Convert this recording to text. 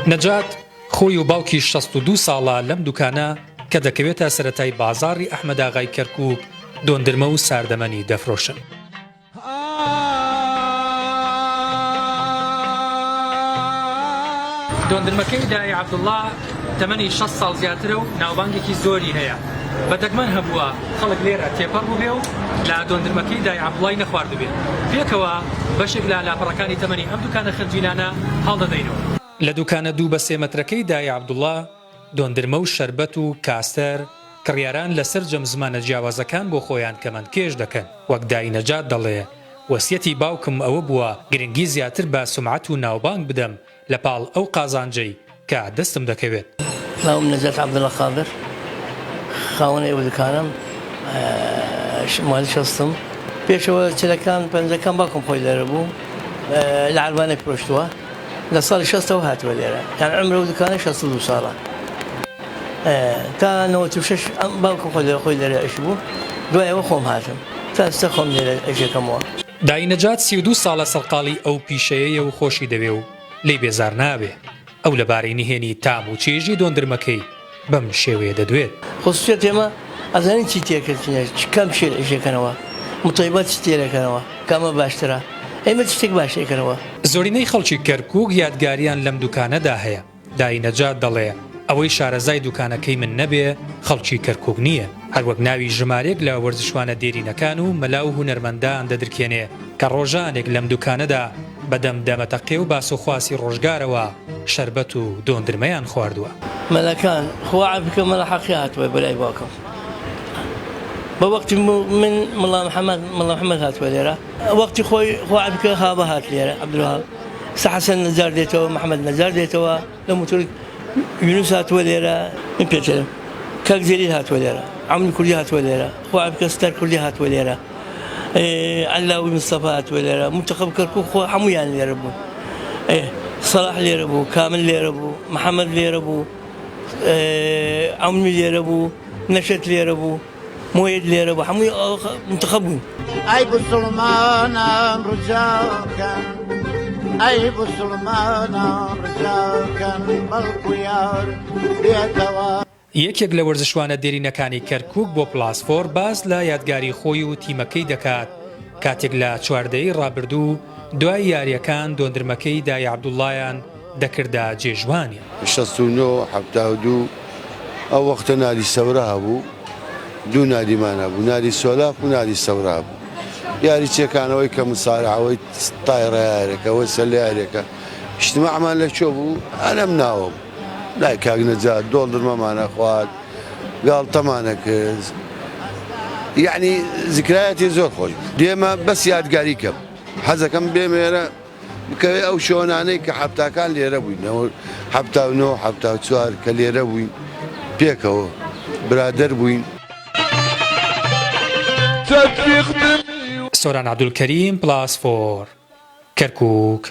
نەجات خۆی و باوکی 62 ساڵە لەم دوکانە کە دەکەوێتە سەرەتای بازاڕی ئەحمەداغای کەرکووک دۆندرمە و ساردەمەنی دەفرۆشن. دۆندرمەکەی دایە عەبدوڵڵا تەمەنی 60 ساڵ زیاترە و ناوبانگێکی زۆری هەیە. بە دەگمەن هەبووە خەڵک لێرە تێپەڕ بووبێ و لە دۆندرمەکەی دایە عەبدوڵڵای نەخواردبێ. پێکەوە بەشێک لە لاپەڕەکانی تەمەنی ئەم دوکانە خنجیلانە هەڵدەدەینەوە. لە دوکانە دوو بە سێ مەترەکەی دایە عەبدوڵڵا دۆندرمە و شەربەت و کاستەر، کڕیاران لە سەرجەم زمانە جیاوازەکان بۆ خۆیان کەمەندکێش دەکەن. وەک دایی نەجات دەڵێ، وەسیەتی باوکم ئەوە بووە گرنگی زیاتر بە سومعەت و ناوبانگ بدەم لە پاڵ ئەو قازانجەی کە دەستم دەکەوێت. ناوم نەجات عەبدوڵا قادر، خاوەنی ئەو دوکانەم، مالی شەستم. پێشەوە چلەکان پەنجەکان باوکم خۆی لێرە بوو، لە عەربانە فرۆشتووە. لە ساڵی شەستەوە هاتووە لێرە یان عەمرە و دوکانە 62 ساڵە تا 96 ئەم باوکم خۆی لێرە خۆی لێرە ئەش بوو دوای ئەوە خۆم هاتم تا ئێستا خۆم لێرە ئەشەکەمەوە. دایی نەجات 32 ساڵە سەرقاڵی ئەو پیشەیەیە و خۆشی دەوێ و لێی بێزار نابێ. ئەو لەبارەی نهێنی تام و چێژی دۆندرمەکەی بەم شێوەیە دەدوێت. خسوسیەت ئێمە ئەزانین چی تێکردنە چ کام شێر ئیشەکەنەوە متەیبات چ تێرەکەنەوە کامە باشترە ئێمە چ شتێک باش ئەیکەنەوە. زۆرینەی خەڵکی کەرکوک یادگاریان لەم دوکانەدا هەیە، دایی نەجات دەڵێ ئەوەی شارەزای دوکانەکەی من نەبێ خەڵکی کەرکوک نییە، هەروەک ناوی ژمارێک لە وەرزشوانە دێرینەکان و مەلا و هونەرمەندان دەدرکێنێ کە ڕۆژانێک لەم دوکانەدا بە دەم دەمەتەقێ و باسوخواسی ڕۆژگارەوە شەربەت و دۆندرمەیان خواردووە. مەلاکان خوا عەفو کە مەلا حەقی هاتووە بۆ لای باوکم بە وەختی من مەلا محەمەد مەلا محەمەد هاتووە لێرە وەختی خۆی خوا عەفو کە هابە هات لێرە عەبدولوەهاب سە حەسەن نەجار دێتەوە محەمەد نەجار دێتەوە لە موتور یونس هاتووە لێرە من پێتێنم کاک جەلیل هاتووە لێرە عەمری کوردی هاتووە لێرە خوا عەفو کە ستار کوردی هاتووە لێرە عەلاوی مستەفا هاتووە لێرە منتەخەب کەرکوک خۆ هەموویان لێرە بوون سەڵاح لێرە بوو کامل لێرە بوو محەممەد لێرە بوو ئەمنی لێرە بوو نەشەت لێرە بوو مۆیت لێرە بوو هەمووی منتەخەب بوون. ئەی بسڵمانان ڕجاکەن ئەی بسڵمانان ڕجاکەن بەڵکو یار بێتەوە. یەکێک لە وەرزشوانە دێرینەکانی کەرکوک بۆ پڵاس فۆر باس لە یادگاری خۆی و تیمەکەی دەکات کاتێک لە چواردەیەی ڕابردوو دوای یارییەکان دۆندرمەکەی دایە عەبدوڵڵایان دەکردە جێژوانیان. 69، 72 ئەو وەختە نادی سەورە هەبوو، دوو نادیمان هەبوو، نادی سۆلاف و نادی سەورە هەبوو. یاریچیەکان ئەوەی کە مسارعە، ئەوەی تایڕە یارێکە، ئەوەی سەلە یارێکە، ئیجتماعمان لە کوێ بوو؟ هەر ئەم ناوە بوو. لای کاک نەجات دۆڵدرمەمان ئەخوارد گاڵتەمان ئەکرد یەعنی زکرایەتی زۆر خۆش بوو دێمە بەس یادگاری کەم حەزەکەم بێمە ئێرە بکەوێ ئەو شۆنانەی کە حەفتاکان لێرە بووین 79 74 کە لێرە بووین پێکەوە برادەر بووین. سۆران عەبدولکەریم، پڵاس فۆر، کەرکوک.